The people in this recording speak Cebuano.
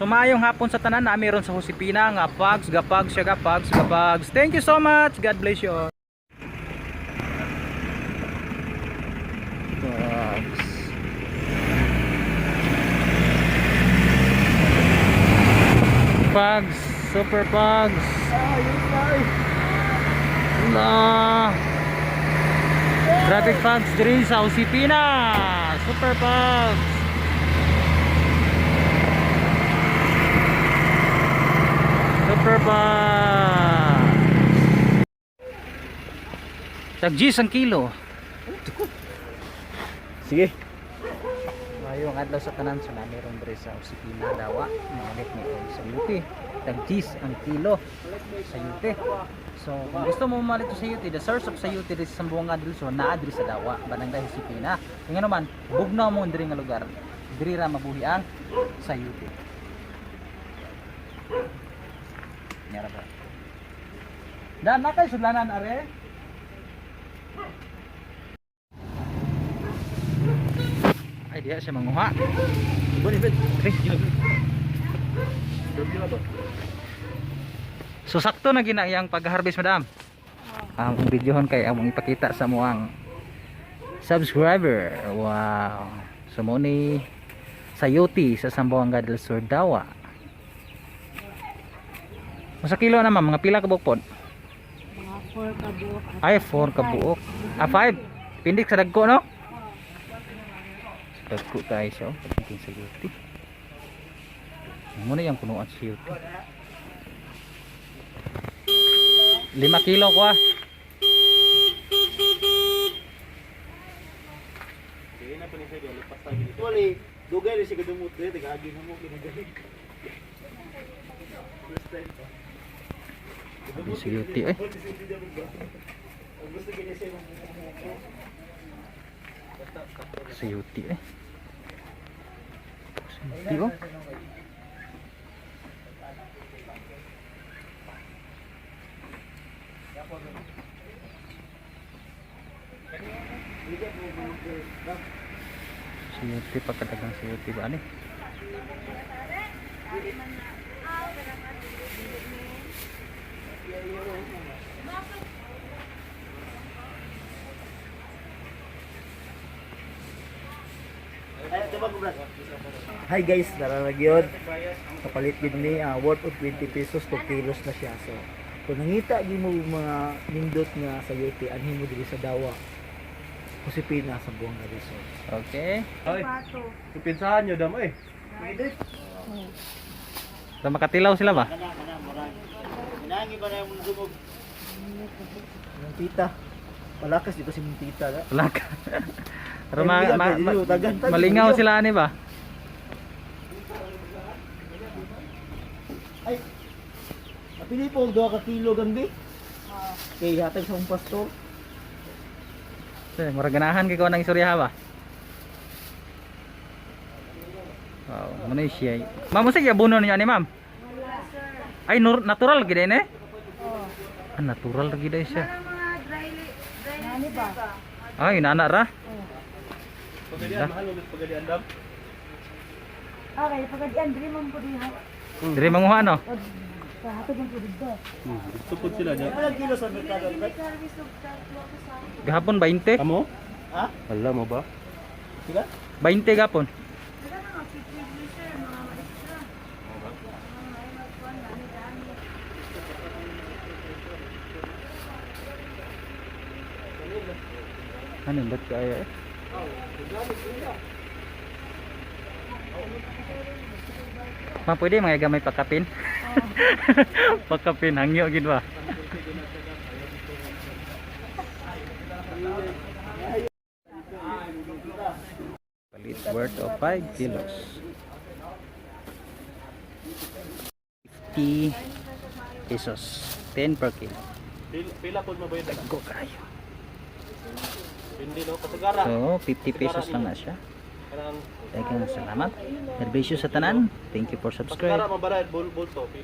So maayong hapon sa tanan, nami ron sa Josepina nga pags, gapags siya, gapags, gapags. Thank you so much. God bless you all. Pags. Pags, super pags. Na. Traffic fogs diri sa Josepina. Super fogs. Super fogs. Tag G's ang kilo. Sige. Mayong adlaw sa tanan sa nami ron diri sa Josepina Dawa. Mangalit ni og sa yuti. Tag G's ang kilo sa yute. So, kung gusto mo malit sa yute, the source of sa yute diri sa Sambuanga del Sur naa diri sa Dawa, Barangay Josepina. Kung ano man, bugnaw mo diri nga lugar. Diri ra mabuhi ang sa yute. Nyara ba? Dan na kay sudlanan are. Ay diha siya manguha. So sakto na gina iyang pag-harvest, madam. Ang videohon kay among ipakita sa muang subscriber. Wow. So mo ni sayuti sa Zamboanga del Sur Dawa. Usa kilo na, ma'am, mga pila ka buok pod? Mga 4 ka buok. Ay, 4 ka buok. Ah, 5. Pindik sa dagko, no? Sa dagko tayo siya. Oh. Pagdating sa yuti. Muna yung punuan sa yuti. 5 kilo ko ah. Wali, dugay rin siya kadumot dito, tagaagi na mo kinagaling. First time pa. Sabi sa yuti eh. Ang gusto gini siya yung Sa yuti eh. Sa yuti oh. Sa yuti pagkadagang sa yuti ba ani? Hi guys, tara na gyud. Kapalit gid ni worth of 20 pesos 2 kilos na siya. So, kung nangita gyud mo mga nindot nga sa yuti, anhin mo diri sa Dawa. Josepina sa buong Rizal. Okay. Pato. Pinsahan nyo dam eh. So makatilaw sila ba? Hinangi ba na yung dumog? Yung tita. Palakas di ba si mong tita na? Wala ka. Pero Tagan, malingaw sila ani ba? Ay. Napili po og 2 ka kilo gambi. Kay hatag sa akong pastor. Eh, murag ganahan kay ko ng istorya ba? Wow, muna siya. Ma'am, usa gyud ninyo ani, ma'am? Wala, sir. Ay, natural gid eh? Oh. Ah, natural ra gid siya. Mga dry dry Nani ba? Ay, inana ra. Pagalian, mahal mo pagalian dam. Okay, pagadian diri man po diha. Diri manguha no. Kahatod man po dito. Gusto po sila niya. Ilang kilo sa merkado? Albert? Gahapon 20. Amo? Ha? Alam mo ba? Sila? 20 gapon. Ano ba't kaya eh? Ma, pwede mga gamay pakapin? Pakapin, hangyo gid ba? Palit worth of 5 kilos. 50 pesos. 10 per kilo. Pila po mabayad dam. Go kayo. Hindi no, kasagara. So, 50 pesos lang na siya. Kanang Daghang salamat. God bless you sa tanan. Thank you for kasagara subscribe. mabarad bulto pila.